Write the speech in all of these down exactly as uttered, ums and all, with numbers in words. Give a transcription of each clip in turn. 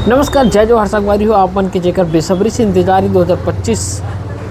नमस्कार, जय जोहार संगवारी हो। आप मन के जेकर बेसब्री से इंतजार हे दो हज़ार पच्चीस,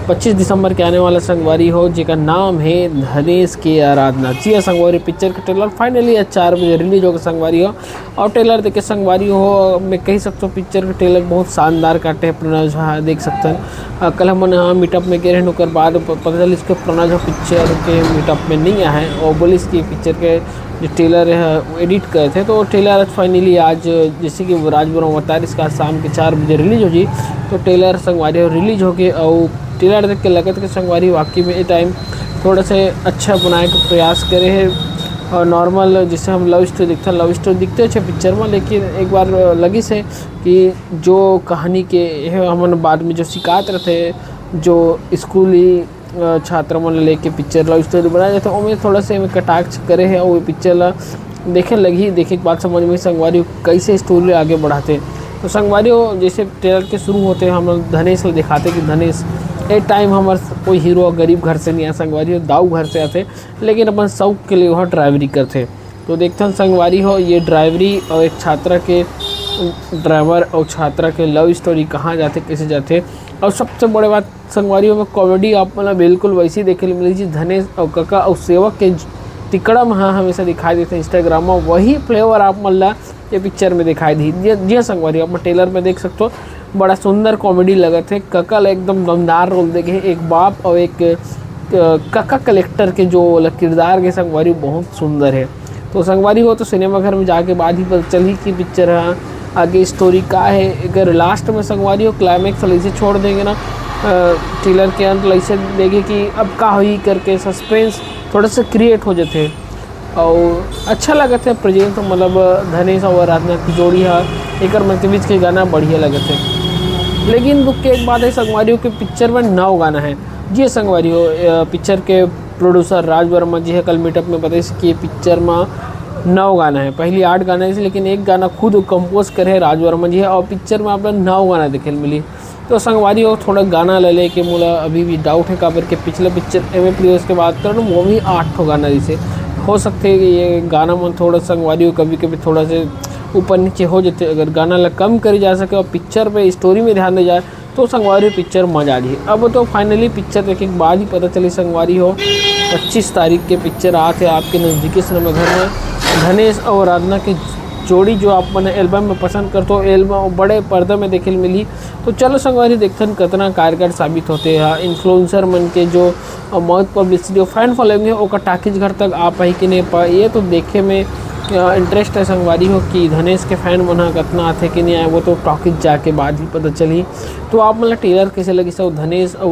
पच्चीस दिसंबर के आने वाला संगवारी हो, जेकर नाम हे धनेश के आराधना। जी हाँ संगवारी, पिक्चर के ट्रेलर फाइनली आज चार बजे रिलीज होगा संगवारी हो। और ट्रेलर देख के संगवारी हो, मैं कही सकता हूँ पिक्चर के ट्रेलर बहुत शानदार काटे हे। प्रणव झा देख सकते हैं, अ, कल हमन मीटअप में गए रहेन, ओकर बाद प-, पता चलिस कि प्रणव झा पिक्चर के मीटअप में नहीं आए हे और बोलिस कि पिक्चर के जो ट्रेलर हे वो एडिट करे थे। तो ट्रेलर आज फाइनली आज, जैसे कि राज वर्मा बता रहिस, आज शाम के चार बजे रिलीज हो जी। तो ट्रेलर संगवारी हो रिलीज हो गए और ट्रेलर देख के लगत कि संगवारी वाकई में ये टाइम थोड़ा से अच्छा बनाए के प्रयास करे हे। और नॉर्मल जैसे हम लव स्टोरी देखते हैं, लव स्टोरी दिखते अच्छे पिक्चर में, लेकिन एक बार लगिस हे कि जो कहानी के ये हमन बाद में जो शिकायत रहते, जो स्कूली, अ, छात्र मन लेके पिक्चर लव स्टोरी बनाए जाथे, ओमे थोड़ा से एमे कटाक्ष करे हे और पिक्चर ला देखे लगही, देखे के बाद समझ में संगवारी हो कैसे स्टोरी आगे बढ़ाते। तो संगवारी हो, जैसे ट्रेलर के शुरू होते हम धनेश ला दिखाते कि धनेश ए टाइम हमर कोई हीरो गरीब घर से नहीं आए संगवारी हो, दाऊ घर से आते, लेकिन अपन शौक के लिए वह ड्राइवरी करते। तो देखथन संगवारी हो, ये ड्राइवरी और एक छात्रा के, ड्राइवर और छात्रा के लव स्टोरी कहाँ जाते, कैसे जाते। और सबसे बड़े बात संगवारी हो, में कॉमेडी आप मन ला बिल्कुल वैसी देखे ले मिली जी। धनेश और कका और सेवक के तिकड़म ह हमेशा दिखाई देथे इंस्टाग्राम में, वही फ्लेवर आप मन ला ये पिक्चर में दिखाई दी। जी, जी हाँ संगवारी, आप मन ट्रेलर में देख सकते हो, बड़ा सुंदर कॉमेडी लगत हे। कका ला एकदम दमदार रोल देखे, एक बाप और एक, अ, कका कलेक्टर के जो ल-, किरदार के संगवारी बहुत सुंदर हे। तो संगवारी हो तो सिनेमा घर में जाके बाद ही पता चलही कि पिक्चर ह आगे स्टोरी का हे। अगर लास्ट में संगवारी हो क्लाइमैक्स ल ऐसे छोड़ देंगे ना, अ, ट्रेलर के अंत ल ऐसे देखे कि अब का होही करके सस्पेंस थोड़ा सा क्रिएट हो जाथे। और अच्छा लगत हे प्रेजेंस, मतलब धनेश और आराधना की जोड़ी ह, एकर मन के बीच के गाना बढ़िया लगत हे। लेकिन दुख के एक बात हे संगवारी हो कि पिक्चर में नौ गाना हे। जी संगवारी हो, अ, पिक्चर के प्रोड्यूसर राज वर्मा जी ह कल मीटअप में बताइस कि ये पिक्चर में नौ गाना हे। पहली आठ गाना हे, लेकिन एक गाना खुद कंपोज करे हे राज वर्मा जी ह, और पिक्चर में आप ला नौ गाना देखे ल मिली। तो संगवारी हो, थोड़ा गाना ला लेके मोला अभी भी डाउट हे, काबर के पिछला पिक्चर एम ए प्रियोस के बात करन, वो भी आठ ठो गाना रिहिसे। हो सकथे कि ये गाना मन थोड़ा संगवारी हो कभी-कभी थोड़ा से ऊपर नीचे हो जाथे। अगर गाना ला कम करे जा सके और पिक्चर पे स्टोरी में ध्यान दे जाए तो संगवारी हो पिक्चर मजा आ जाही। अब तो फाइनली पिक्चर देखे के बाद ही पता चली संगवारी हो, पच्चीस तारीख के पिक्चर आत हे आपके नजदीकी सिनेमा घर में। धनेश और आराधना के जोड़ी जो आप मन एल्बम में पसंद करते हो, एल्बम बड़े पर्दा में देखे ल मिली। तो चलो संगवारी, देखथन कतना कारगर साबित होते हैं इन्फ्लुएंसर मन के जो, अ, मौत पब्लिसिटी और फैन फॉलोइंग है, ओकर टाकीज घर तक आ पाही कि नहीं पाए, ये तो देखे में, अ, इंटरेस्ट है संगवारी हो कि धनेश के फैन मन ह कतना आथे कि नहीं आए, वो तो टाकीज जाके बाद ही पता चली। तो आप मन ला ट्रेलर कैसे लगिस अउ धनेश अउ